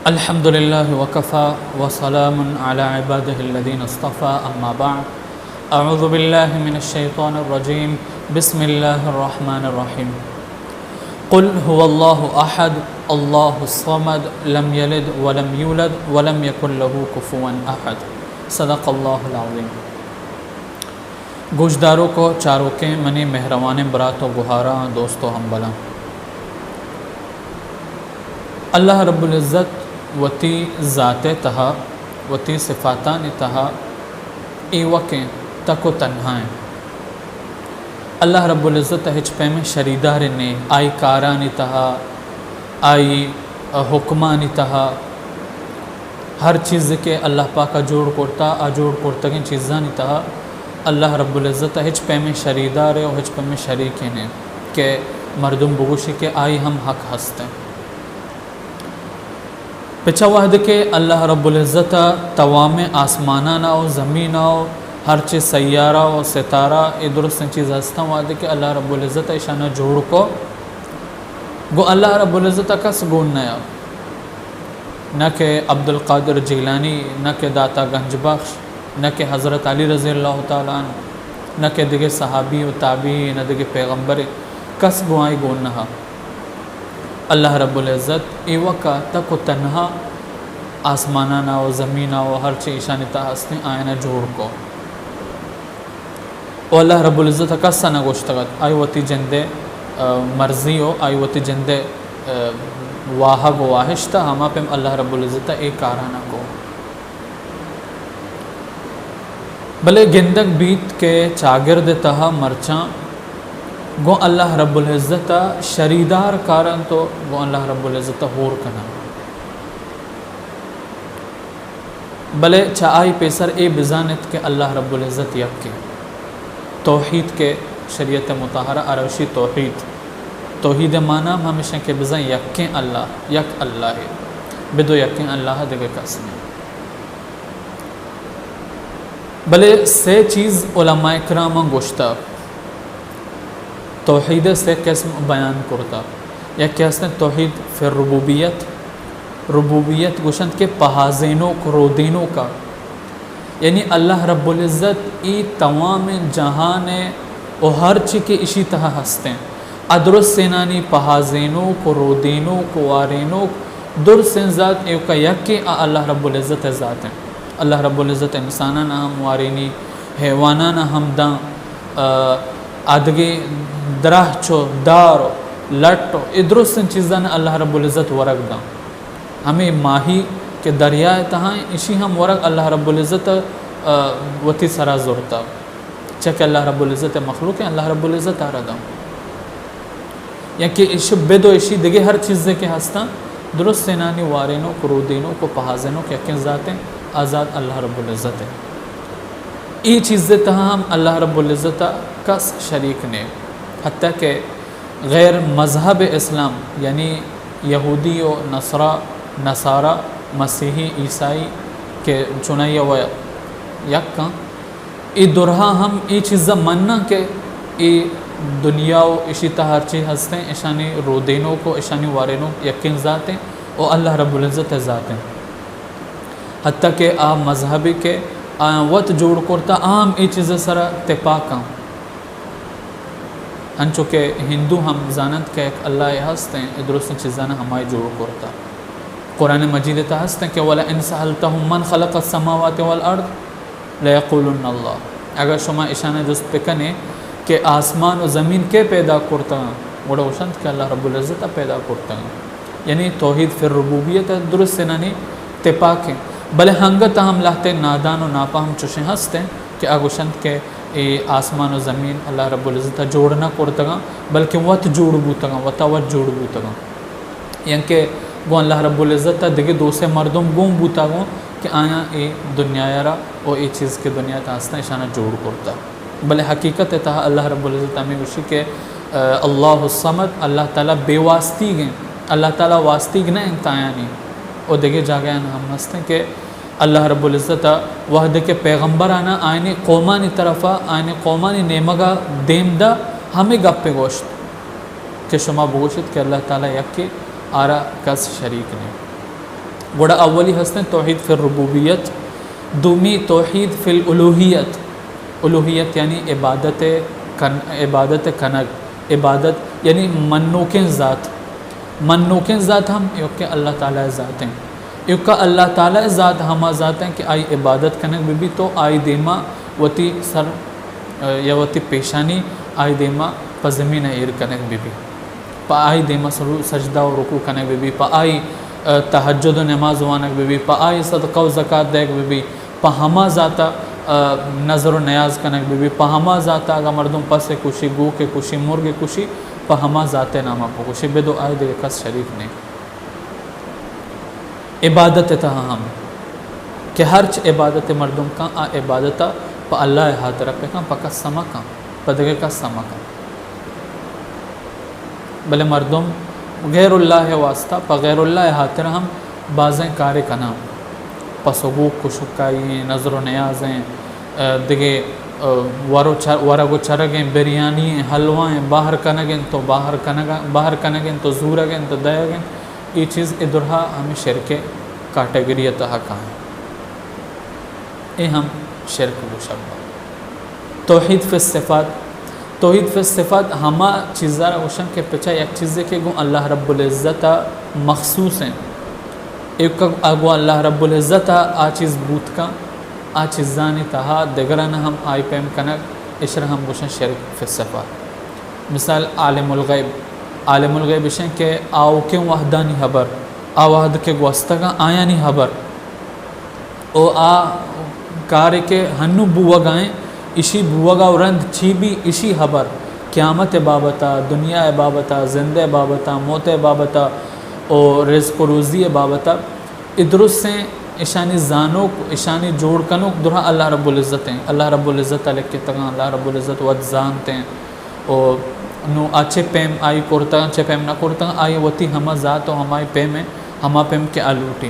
الحمد لله وكفى وسلام على عباده الذين اصطفى، أما بعد. أعوذ بالله من الشيطان الرجيم. بسم الله الرحمن الرحيم. قل هو الله أحد، الله الصمد، لم يلد ولم يولد، ولم يكن له كفوا أحد. صدق الله العظيم. گوشداروک و چاروکیں منی مہروانیں برات و گہاراں، دوست و ہمبلاں، اللہ رب العزت وتی ذات ءِ تہا، وتی صفاتانی تہا ایوکیں، تک و تنہائیں۔ اللہ رب العزت ءَ ہچ پیمیں شریدارے نے، آئی کارانی تہا، آئی حکمانی تہا، ہر چیز کہ اللہ پاک ءَ جوڑ کرتا، آ جوڑ کرتگیں چیزانی تہا اللہ رب العزت ءَ ہچ پیمیں شریدارے و ہچ پیمیں شریکے نے کہ مردم بگوشی کہ آئی ہم حق ہستیں۔ پچا وہد کہ اللہ رب العزت ءَ توامیں آسمانانا و زمینا و ہرچے سیارہ و ستارہ، اے درستیں چیز ہستاں، وہد کہ اللہ رب العزت ءَ ایشانا جوڑ کو، گو اللہ رب العزت ءَ کس گون نیا، نہ کہ عبدالقادر جیلانی، نہ کہ داتا گنج بخش، نہ کہ حضرت علی رضی اللہ تعالی عنہ، نہ کہ دگہ صحابی و تابعی، نہ دگہ پیغمبرے، کس گو آئی گون نہ۔ اللہ رب العزت ایوکا تک و تنہا آسمانانا و زمینا و ہرچے ایشانی تہا ہستیں، آیانا جوڑ کو۔ و اللہ رب العزت ءَ کس ءَ نہ گوشتگ ات، آئی وتی جند ءِ، آ، مرضی و آئی وتی جند ءِ، آ، واہگ و واہشت ءَ ہما پیم اللہ رب العزت ءَ اے کارانا کو۔ بلے گندگ بیت کہ چاگرد ءِ تہا مرچاں گوں اللہ رب العزت ءَ شریدار کارنت و گوں اللہ رب العزت ءَ ہور کننت۔ بلے چہ آئی پیسر اے بزانت کہ اللہ رب العزت یکے۔ توحید کہ شریعت مطہرہ ءَ را گوشی توحید۔ توحید ءِ معنی ہم ہمیش انت کہ بزاں یکیں اللہ، یک اللہ ہے، بدو یکیں اللہ دگہ کس نہیں۔ بلے سے چیز علماء کرام گوشتہ، توحید ءِ سے قسم بیان کرتہ۔ یکے ہستیں توحید فی الربوبیت، ربوبیت گوشنت کہ پہازینوک، رودینوکا، یعنی اللہ رب العزت ای توامیں جہان ءِ و ہر چی کہ اشی تہا ہستیں، ادرسینانی پہازینوک و رودینوک و وارینوک، درسیں ذات ایوکا یکے آ اللہ رب العزت ءِ ذات انت۔ اللہ رب العزت انسانانا ہم وارینی، حیوانانا ہم داں، آ، آدگہ دراہ چو دار و لٹ و اے درستیں چیزانا اللہ رب العزت ورگ داں۔ ہمے ماہی کہ دریا ءِ تہا انت، اشی ہم ورگ اللہ رب العزت ءَ، آ، وتی سرا زرتہ۔ چہ کہ اللہ رب العزت ءِ مخلوق انت، اللہ رب العزت آرا داں۔ یا کہ اش بدو اشی دگہ ہر چیزے کہ ہستاں، درستینانی وارینوک، رودینوک و پہازینوک یکیں ذات انت، آ ذات اللہ رب العزت انت۔ ای چیز ءِ تہا ہم اللہ رب العزت ءَ کس شریک نے، حتیٰ کہ غیر مذہب اسلام، یعنی یہودی و نصرا، نصارا، مسیحی، عیسائی کہ چنائی و یکاں، ای درہا ہم ای چیزا مناں کہ ای دنیا و اشی تہا ہرچی ہستیں، اشانی رودینوک و اشانی وارینوک یکیں ذاتیں و اللہ رب العزت ءِ ذاتیں۔ حتیٰ کہ آ مذہبی کہ آیاں وت جوڑ کرتا، آ ہم ای چیز سرا تپاکاں۔ انچو کہ ہندو ہم زاننت کہ یک اللہ ہستیں، اے درستیں چیزانا ہمائی جوڑ کرتا۔ قرآن مجید تہا ہستیں کہ ولئن سألتهم من خلق السماوات والأرض ليقولن الله۔ اگر شما اشانا جست بکنے کہ آسمان و زمین کے پیدا کرتگاں، گڑا گوشنت کہ اللہ رب العزت ءَ پیدا کرتگاں۔ یعنی توحید فی الربوبیت ءَ درستینانی تپاکیں۔ بلے ہنگت ہم لہتے نادان و ناپہم چوشیں ہستیں کہ آ گوشنت کہ اے آسمان و زمین اللہ رب العزت ءَ جوڑ نہ کرتگاں، بلکہ وت جوڑ بوتگاں، وتا وت جوڑ بوتگاں۔ یعنی کہ گوں اللہ رب العزت ءَ دگہ دو سے مردم گون بوتگاں کہ آیاں اے دنیا ءَ را و اے چیز کہ دنیا تہا ہستاں، اشانا جوڑ کرتا۔ بلے حقیقت تہا اللہ رب العزت ہمے گوشی کہ، آ، اللہ الصمد، اللہ تعالی بے واستیگ انت، اللہ تعالی واستیگ نہ انت آیانی۔ و دگہ جاگہاں ہم ہستیں کہ اللہ رب العزت ءَ وہدے کہ پیغمبرانا آیانی قومانی طرفا، آیانی قومانی نیمگا دیم دا، ہمے گپے گوشت کہ شما بگوشت کہ اللہ تعالی یکے، آرا کس شریک نہیں۔ گڑا اولی ہستیں توحید فی الربوبیت، دومی توحید فی الالوہیت۔ الوہیت یعنی عبادت کن-، عبادت کنگ، عبادت یعنی منوکیں ذات۔ منوکیں ذات ہم ایوکیں اللہ تعالی ذات ہیں۔ ایوکا اللہ تعالی ذات ہما ذات ہیں کہ آئی عبادت کنگ بہ بی تو آئی دیما وتی سر، یا وتی پیشانی آئی دیما پہ زمین ایر کنگ بہ بی۔ پہ آئی دیما سرو-، سجدہ و رکوع کنگ بہ بی، پہ آئی، ء، تہجد و نماز وانگ بہ بی، پہ آئی صدقہ و زکات دیگ بہ بی، پہ ہما ذاتا، ء، نذر و نیاز کنگ بہ بی، پہ ہما ذاتا اگاں مردم پس کشی، گوک کشی، مرگ کشی، پہ ہما ذات ناما بکشی، بدو آئی دگہ کس شریک نہیں۔ عبادت تہا ہم کہ ہرچ عبادت مردم کن، آ عبادتا پہ اللہ ہاترا پہ کن، پہ کس سما کن، پہ دگہ کس سما کن۔ بلے مردم غیر اللہ ء واسطہ، پہ غیر اللہ ء ہاتر ہم بازیں کارے کناں۔ پس و گوک کشکائی ایں، نذر و نیاز ایں، ء، دگہ، ء، ور و چر-، ورگ و چرگ ایں، بریانی ایں، حلوہ ایں، بہر کنگ انت تو بہر کنگ، بہر کنگ انت تو زورگ انت تو دئیگ انت۔ اے چیز ادرہا ہمیں شرک کیٹیگری تہا کائیں۔ اے ہم شرک گوشگ بنت۔ توحید فی الصفات، توحید فی الصفات ہما چیزا را گوشن کہ پچا یک چیزے کہ گوں اللہ رب العزت ء مخصوص ہیں۔ ایوک ء گوں اللہ رب العزت ء آ چیز بوت کن، آ چیزانی تہا دگران ہم آئی پیم کنگ، اشرا ہم گوشن شرک فی الصفات۔ مثال عالم الغیب، عالم الغیب اشیں کہ آوکیں وہدانی حبر، آ وہد کہ گوستگاں آیانی حبر۔ او آ کارے کہ ہنو بوگا ایں، اشی بوگا و رند چی بی، اشی حبر، قیامت بابتا، دنیا بابتا، زندہ بابتا، موت بابتا، او رزق و روزی بابتا، ادرسیں اشانی زانوک، اشانی جوڑ کنوک درا اللہ رب العزت ہیں۔ اللہ رب العزت لکھتگاں، اللہ رب العزت وت زانت ہیں۔ او نو آ چہ پیم آئی کرتگ، چہ پیم نہ کرتگ، آئی وتی ہما ذات و ہمائی پیم ء، ہما پیم کہ آ لوٹی۔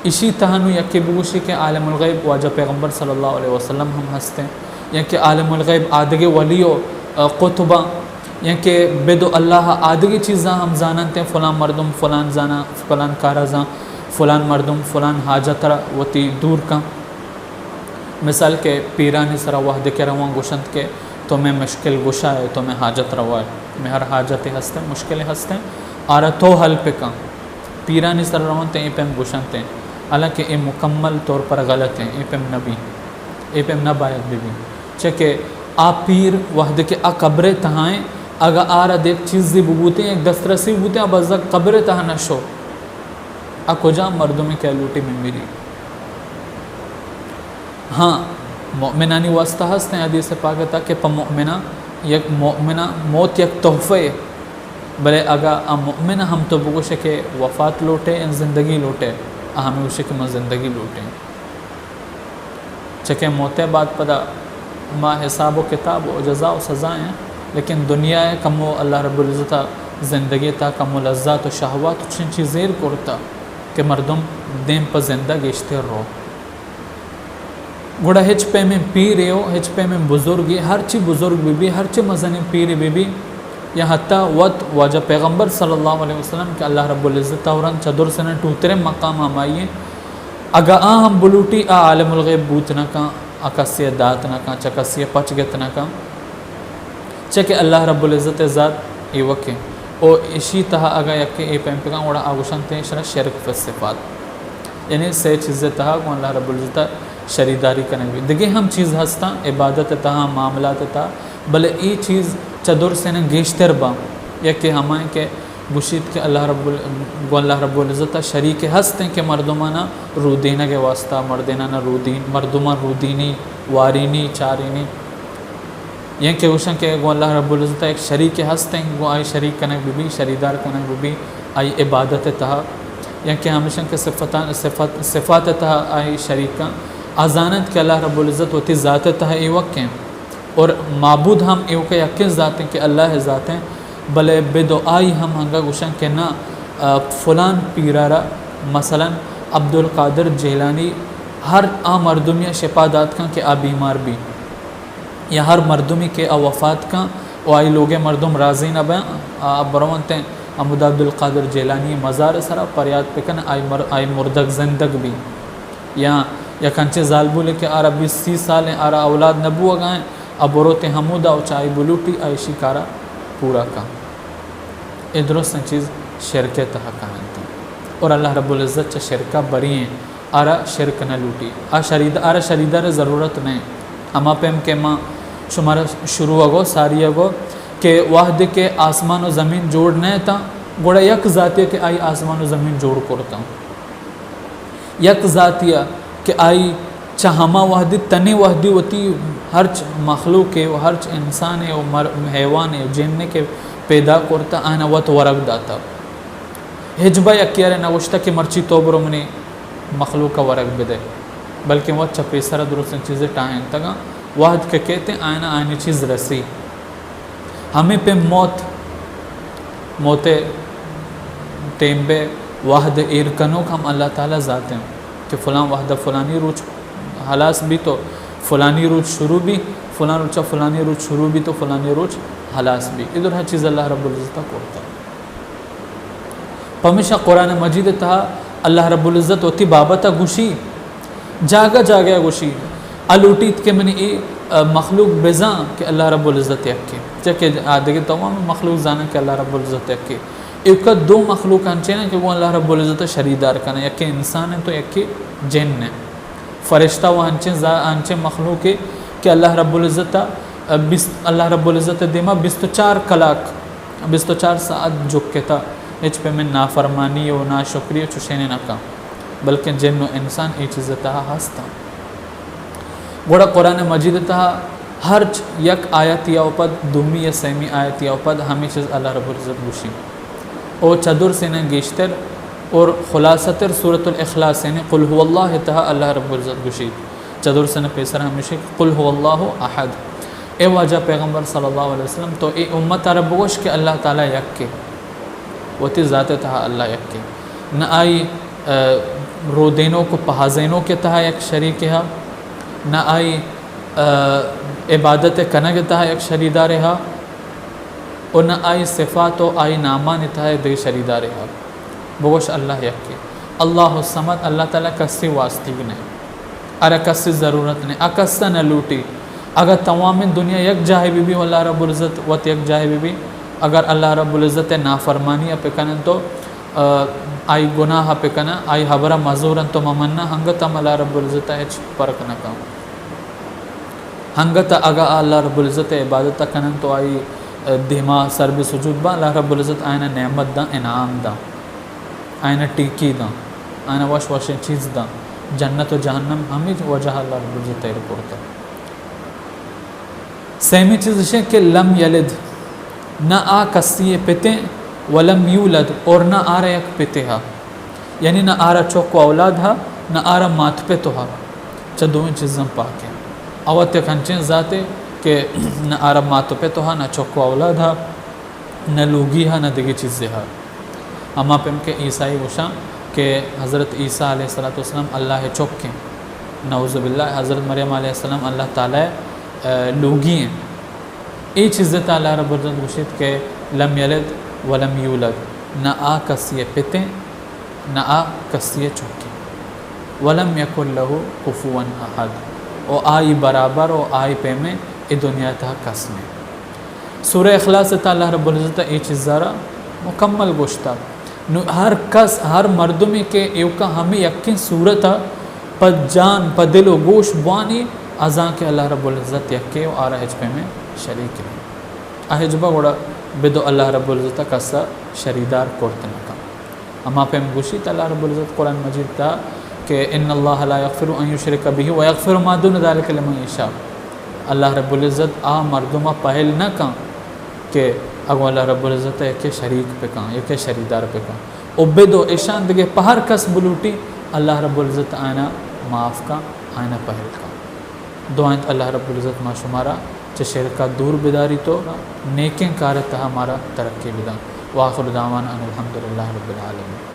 اشی تہا نو یکے بگوشی کہ عالم الغیب واجہ پیغمبر صلی اللہ علیہ وسلم ہم ہستیں، یا کہ عالم الغیب آدگے ولی و، ء، قطباں، یا کہ بد و اللہ آدگے چیزاں ہم زاننت، فلان مردم فلان زانا، فلان کارا زان، فلان مردم فلان حاجت را وتی دور کن۔ مثال کہ پیرانی سرا وہدے کہ رواں گوشنت کہ تو میں مشکل گشا ہے، تو میں حاجت روا ہے، میں ہر حاجت ہستیں، مشکل ہستیں، آرا تو حل پہ کن۔ پیرانی سرا رونت اے پیم گوشنت ہیں، حالانکہ اے مکمل طور پر غلط ہیں، اے پیم نہ بی، اے پیم نہ باید بہ بی۔ چہ کہ آ پیر وہدے کہ آ قبر تہائیں، اگا آرا دیکھ چیزی ببوتیں، یک دسترسی ببوتیں، آ بزگ قبر تہا نشو۔ آ کجام مردمے کہ لوٹی من میری؟ ہاں، مؤمنانی واسطہ ہستیں حدیث پاک تہا کہ پہ مؤمنا یک مؤمنا موت یک تحفہ ہے، بلے اگا آ مؤمن ہم تو بگوشے کہ وفات لوٹے یا زندگی لوٹے، آ ہمیں گوشے کہ من زندگی لوٹیں۔ چکہ موت بعد پدا ما حساب و کتاب و جزا و سزا ہیں، لیکن دنیا ہے کمو اللہ رب العزت زندگی تا کمو لذات و شہوات و چن چیز زیر کرتا کہ مردم دیم پہ زندہ گیشتر رو۔ گڑا ہچ پیمیں پیرے و ہچ پیمیں بزرگے، ہرچی بزرگ بہ بی، ہرچی مزنیں پیرے بہ بی، یا حتی وت واجہ پیغمبر صلی اللہ علیہ وسلم کہ اللہ رب العزت ء رند چہ درسنا ٹوتریں مقام ہمائی ہیں، اگا آ ہم بلوٹی آ عالم الغیب بوت نہ کن، آ کسی ء دات نہ کن، چہ کسی ء پچ گت نہ کن۔ چہ کہ اللہ رب العزت ء ذات ایوک انت۔ او اشی تہا اگاں یکے اے پیم بکن، گڑا آ گوشنت اشرا شرک فی الصفات۔ یعنی سے چیز تہا گوں اللہ رب العزت ء شریداری کنگ بیت۔ دگہ ہم چیز ہستاں عبادت تہا، معاملات تہا، بلے اے چیز چہ درسیناں گیشتر باں۔ یکے ہمائیں کہ گوشیت کہ اللہ رب ال-، گوں اللہ رب العزت ء شریک ہستیں کہ مردمانا رودینگ ء واسطہ، مردینانا رودین، مردمان رودینی، وارینی، چارینی۔ یا کہ گوشن کہ گوں اللہ رب العزت ء یک شریک ہستیں، گوں آئی شریک کنگ بہ بی، شریدار کنگ بہ بی، آئی عبادت ء تہا۔ یا کہ ہمیشن کہ صفتان، صفات، صفات ء تہا آئی شریک کن۔ آ زاننت کہ اللہ رب العزت وتی ذات ء تہا ایوک ہیں۔ اور معبود ہم ایوک ء یکیں ذات ہیں کہ اللہ ء ذات ہیں، بلے بد و آئی ہم ہنگا گوشن کہ نہ، آ، فلان پیرا را مثلاً عبدالقادر جیلانی ہر آ مردمی ء شپا دات کن کہ آ بیمار بی۔ یا ہر مردمی کہ آ وفات کن و آئی لوگ ء مردم راضی نہ بین، آ برونتیں ہمدا عبدالقادر جیلانی مزار سرا پریات بکن، آئی مر-، آئی مردگ زندگ بی۔ یا یک انچیں زالبولے کہ آرا بیست سی سال ہیں، آرا اولاد نہ بوگا ہیں، اب بروتے ہمودا و چہ آئی بلوٹی، آئی شی کارا پورا کن۔ اے درستیں چیز شرک تہا کاینت۔ اور اللہ رب العزت چہ شرکا بری ہیں، آرا شرک نہ لوٹی۔ آ شرید-، آرا شریدار ضرورت نہیں۔ ہما پیم کہ ما شمارا شروع گو، ساری گو کہ وہدے کہ آسمان و زمین جوڑ نہ تاں، گڑا یک ذاتی کہ آئی آسمان و زمین جوڑ کرتاں۔ یک ذاتی کہ آئی چہ ہما وہدی تنی وہدی وتی ہرچ مخلوق و ہرچ انسان و مر-، حیوان و جن کہ پیدا کرتا، آئینا وت ورگ داتا۔ ہچبا یکی آرا نہ گوشتا کہ مرچی تو برو منی مخلوق ء ورگ بدے، بلکیں وت چہ پیسر ء درستیں چیزے ٹاہینتگاں، وہد کہ کیت آئینا آئینی چیز رسی۔ ہمے پہ موت، موت ء ٹیمبے وہد ایر کنوک ہم اللہ تعالی ذات ہیں کہ فلان وہد ء فلانی روچ ہلاس بی تو فلانی روچ شروع بی، فلان روچ فلانی روچ شروع بی تو فلانی روچ ہلاس بی۔ ادر ہر چیز اللہ رب العزت ء کرتا۔ پمیشا قرآن مجید تہا اللہ رب العزت وتی بابت گوشی، جاگہ جاگہ گوشی، الوٹیت کہ منی اے، ا، مخلوق بزاں کہ اللہ رب العزت یکے، چہ کہ آ دگہ تمام مخلوق زانن کہ اللہ رب العزت یکے۔ ایوکا دو مخلوق انچین کہ گوں اللہ رب العزت شریدار کنن، یکے انسان ہیں تو یکے جن ہیں۔ فرشتہ و انچیں زا-، انچیں مخلوقے کہ اللہ رب العزت ء، بیست، اللہ رب العزت ء دیما بیست و چار کلاک، بیست و چار ساعت جکتا، ہچ پہ من نافرمانی و ناشکری و چشینے نہ کن، بلکن جن و انسان اے چیز تہا ہستاں۔ گڑا قرآن مجید تہا ہرچ یک آیتی او پد، دومی یا سیمی آیتی او پد ہمیں چیز اللہ رب العزت گوشی۔ او چدر سینا گیشتر اور خلاصہ تر سورۃ الاخلاص یعنی قل هو اللہ تہا اللہ رب العزت گوشیت۔ چدر سینا پیسر ہمیشہ کہ قل هو اللہ احد۔ اے واجہ پیغمبر صلی اللہ علیہ وسلم تو اے امت عرب بگوش کہ اللہ تعالی یکے، وتی ذات تہا اللہ یکے۔ نہ آئی، ا، رودینوک و پہازینوک تہا یک شریکے ہا، نہ آئی، ا، عبادت کنگ تہا یک شریدارے ہا، و نہ آئی صفات و آئی نامان تہا دگہ شریدارے ہا۔ بگوش اللہ یکے۔ اللہ الصمد، اللہ تعالی کسی واسطیگ نہ، ارا کسی ضرورت نہ، آ کسا نہ لوٹی۔ اگا تمام دنیا یک جاہے بی بی و اللہ رب العزت وت یک جاہے بی بی، اگر اللہ رب العزت نافرمانی پہ کنن تو، ا، آئی گناہ پہ کنن، آئی حبرہ مزورن تو ممنہ، ہنگت ہم اللہ رب العزت ہچ فرق نہ کن۔ ہنگت اگا اللہ رب العزت عبادت کنن تو آئی دیما سر بہ سجود باں، اللہ رب العزت آئینا نعمت داں، انعام داں، آئینا ٹیکی داں، آئینا وش وشیں چیز داں۔ جنت و جہنم ہمیں وجہ اللہ رب العزت تیار کرتا۔ سیمی چیز اشیں کہ لم یلد، نہ آ کسی پتے، ولم یولد، اور نہ آرا یک پتے ہا۔ یعنی نہ آرا چک و اولاد ہا، نہ آرا مات پت ہا، چہ دوئیں چیزاں پاک ہیں۔ او وت یک انچیں ذاتے کہ نہ آرا مات و پت ہا، نہ چک و اولاد ہا، نہ لوگی ہا، نہ دگہ چیزے ہا۔ ہما پیم کہ عیسائی گوشاں کہ حضرت عیسیٰ علیہ الصلوۃ والسلام اللہ چک ہیں۔ نعوذ باللہ، حضرت مریم علیہ السلام اللہ تعالی، ا، لوگی ہیں۔ اے چیز تعالی رب العزت گوشیت کہ لم یلد ولم یولد، نہ آ کسی پتے، نہ آ کسی چکے۔ ولم یکن لہ کفوا احد، و آئی برابر و آئی پیمیں اے دنیا تہا کس نہیں۔ سورہ اخلاص تہا اللہ رب العزت اے چیزا را مکمل گوشتا۔ نو ہر کس، ہر مردمے کہ ایوکا ہمیں یکیں صورت پہ جان، پہ دل و گوش بوانی، ازاں کہ اللہ رب العزت یکے و آرا ہچ پیمیں شریک نہیں۔ آ ہچبا گڑا بدو اللہ رب العزت کسا شریدار کرت نکن۔ ہما پیم گوشیت اللہ رب العزت قرآن مجید تہا کہ ان اللہ لا یغفر ان یشرک بہ و یغفر ما دون ذلک لمن یشاء۔ اللہ رب العزت آ مردم پہل نہ کن کہ اگو اللہ رب العزت یکے شریک پکن، یکے شریدار پکن۔ و بدو اشان دگہ پہ ہر کس بلوٹی، اللہ رب العزت آئینا معاف کن، آئینا پہل کن۔ دعا انت اللہ رب العزت ما شمارا چہ شرکا دور بداری تو نیکیں کار تہا مارا ترقی بدن۔ وآخر دعوانا ان الحمدللہ رب العالمین۔